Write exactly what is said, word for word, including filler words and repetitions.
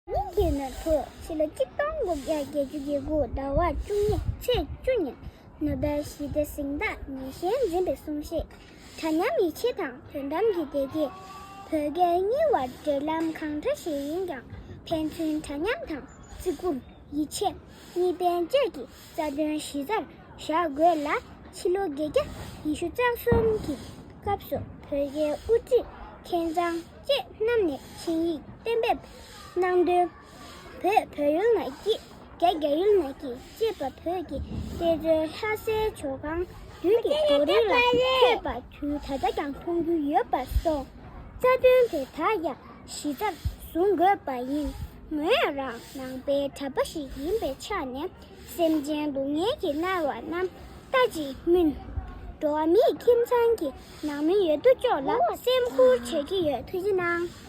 ཉིན་གྱི་ནོར་བུ་ཕྱི་ལོ་གཅིག་སྟོང་དགུ་བརྒྱ་བརྒྱད་ཅུ་གྱ་དགུ་ཟླ་བ་བཅུ་གཉིས་ཚེས་བཅུ་ཉིན་ནོ་བེལ་ཞི་བདེ་གཟེངས་རྟགས་ཉེ་ཞན་འཛིན་པའི་གསུང་བཤད། གྲྭ་མཉམ་ཡིད་ཆེས་དང་དོན་དམ་གྱི་བདེ་སྐྱིད། བོད་རྒྱའི་གཉིས་བར་འབྲེལ་ལམ་གང་འདྲ་ཞིག་ཡིན་ཀྱང་ཕན་ཚུན་གྲྭ་མཉམ་དང་བརྩི་བཀུར། ཡིད་ཆེས། གཉིས་ཕན་བཅས་ཀྱི་རྩ་དོན་གཞི་རྩར་བཞག་དགོས་ལ། ཕྱི་ལོ་བརྒྱད་བརྒྱ་ཉི་ཤུ་རྩ་གསུམ་གྱི་སྐབས་སུ་བོད་རྒྱའི་དབུ་ཁྲིད་མཁས་མཛངས་བཅས་རྣམས་ནས་ཆིངས་ཡིག་གཏན་འབེབས་གནང་དོན། བོད་བོད་ཡུལ་ན་སྐྱིད། རྒྱ་རྒྱ་ཡུལ་ན་སྐྱིད་ཅེས་པ་བོད་ཀྱི་བསྟན་རྩོད་ལྷ་སའི་ཇོ་ཁང་བདུན་གྱི་རྡོ་རིང་ལ་ཐོས་པ་དུས་ད་ལྟ་ཀྱང་མཐོང་རྒྱུ་ཡོད་པར་སོང་། རྩ་དོན་དེ་དག་ཀྱང་གཞི་རྩར་བཟུང་དགོས་པ་ཡིན། ངོས་རང་ནང་པའི་གྲྭ་པ་ཞིག་ཡིན་པའི་ཆ་ནས་སེམས་ཅན་སྡུག་བསྔལ་གྱིས་མནར་བ་རྣམས་ལྟ་ཅི་སྨོས། འགྲོ་བ་མིའི་ཁྱིམ་ཚང་གི་ནང་མི་ཡོད་དོ་ཅོག་ལ་སེམས་ཁུར་བྱེད་ཀྱི་ཡོད། ཐུགས་རྗེ་གནང་།